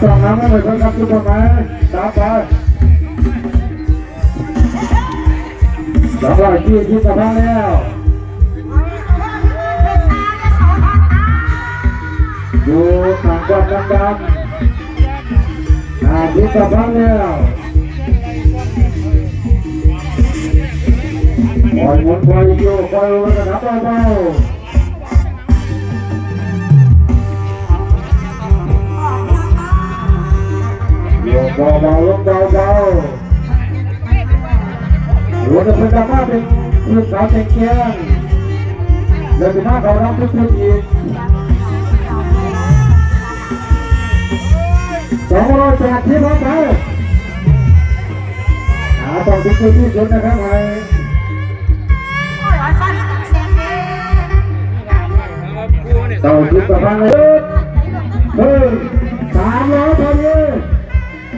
ຕ້ອງນຳມາເລີຍເພິ່ນກັບຈຸດໝາຍ ຕາມໄປ ສອງຮ້ອຍ ທີ່ ທີ່ສະພາແລ້ວ ຢູ່ຂ້າງກ້ອນດຳໆ ອາ ທີ່ສະພາແລ້ວ ຄ່ອຍໝູນ ຄ່ອຍໂຍກ ຄ່ອຍລົງລະດັບເບົາໆ. ໂຍກເບົາໆ ລົງເບົາໆ ໂອ້ ເພິ່ນກະມາເປັນ ເປັນຂາວແຂງແຂງ ແລ້ວຊິມາເຂົ້ານຳເພິ່ນອີກ ສອງຮ້ອຍແປດສິບ ເອົາໄປ ອາ ຕ້ອງເປັນທີ່ສຸດນະຄັບ ໃຫ້ ເກົ້າສິບປະມານເລີຍ ເອີ ສາມຮ້ອຍ ເ